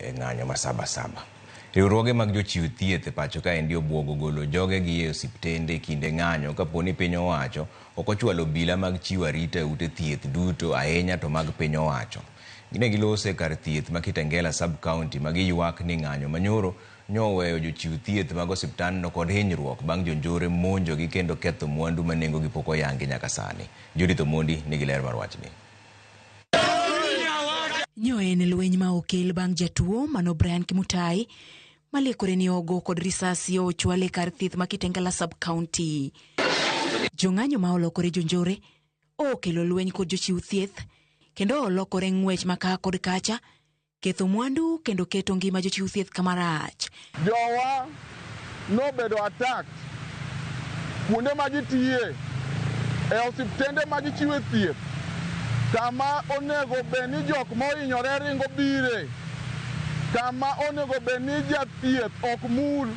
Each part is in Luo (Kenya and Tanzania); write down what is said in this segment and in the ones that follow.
e ng'anyo ma Saba Saba. Riwruoge mag jochiw thieth e pacho kaendi obwogo golo jogegi e osiptende kinde ng'anyo kapo ni piny owacho ok ochwalo obila mag chiwo arita e ute thieth duto ahinya to mag piny owacho. Ne giloso e kar thieth ma Kitengela sub-county ma giywak ni ng'anyo manyoro nyoweyo jochiw thieth mag osiptandno kod hinyruok bang' jonjore monjogi kendo ketho mwandu ma nengogi pok oyangi nyaka sani. Judith Omondi nigi ler mar wachni. Nyo en lweny ma okel bang' jatuo mano Brian Kimutai malekore ni ogo kod risasi ochwale kar thieth ma Kitengela sub-county. Jong'anyo ma olokore jonjore okelo lweny kod jochiw thieth kendo olokore ng'wech ma kaa kod kacha ketho mwandu kendo keto ngima jochiw thieth kama rach. Jowa nobedo attacked kuonde ma gitiye e osiptende ma gichiwe thieth kama onego bed ni jok mohinyore ringo bire kama onego bed ni jathieth ok mul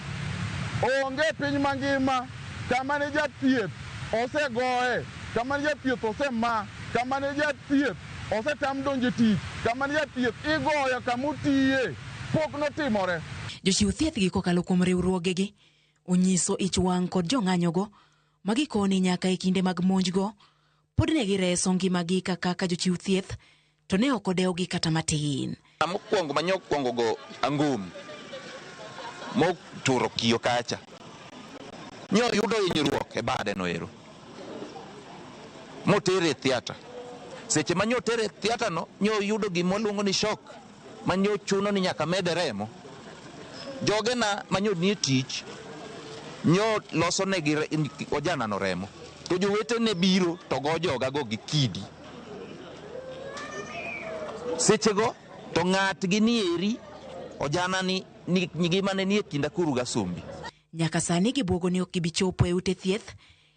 onge piny mangima kama ne jathieth osegoye kama ne jathieth osema kama ne jathieth osetam donjo e tich kama ne jathieth igoyo kama otiye pok notimore. Jochiw thieth gi kokalo kuom riwruogegi onyiso ich wang' kod jong'anyogo ma gikone nyaka e kinde mag monjgo pod ne gireso ngimagi kaka jochiw thieth to ne ok odewgi kata matin. Mokwongo manye okwongo go angum moturo kiyo kacha nyo oyudo hinyruok e bade no ero motere e theatre. Seche ma nyo otere e theatre no nyo oyudo gima waluongo ni shock ma nyo chuno ni nyaka mede remo. Jogena manyo nie tich nyo loso negi ojanano remo to jowetene biro to go jogago gi kidi. Sechego to ng'atgi ni eri ojana ni ngimane nie kind akuru gasumbi. Nyaka sani gibuogo ni ok gibi chopo e ute thieth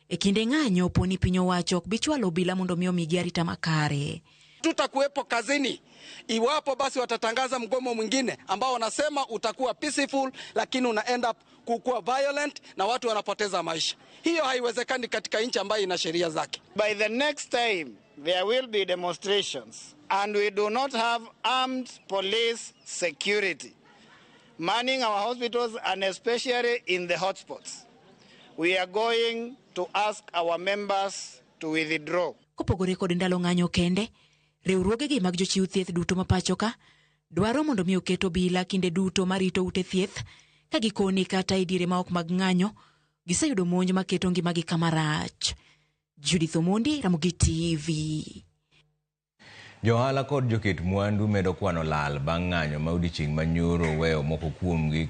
e kinde ng'anyo po ni piny owacho ok bi chwalo obila mondo mi omigi arita makare. Tutakuwepo kazini iwapo basi watatangaza mgomo mwingine ambao wanasema utakuwa peaceful, lakini una end up kukuwa violent na watu wanapoteza maisha. Hiyo haiwezekani katika nchi ambayo ina sheria zake. By the next time there will be demonstrations and we do not have armed police security manning our hospitals and especially in the hotspots. We are going to ask our members to withdraw. Kopogore kod ndalo ng'anyo kende, riwruogegi mag jochiw thieth duto ma pacho ka dwaro mondo mi oket obila kinde duto marito ute thieth ka gikoni kata e diere ma ok mag ng'anyo giseyudo monj maketo ngimagi kama rach. Judith Omondi, Ramogi TV. Johala kod joket mwandu medo kwano lal bang' ng'anyo ma odiechieng' manyoro weyo moko kuomgi.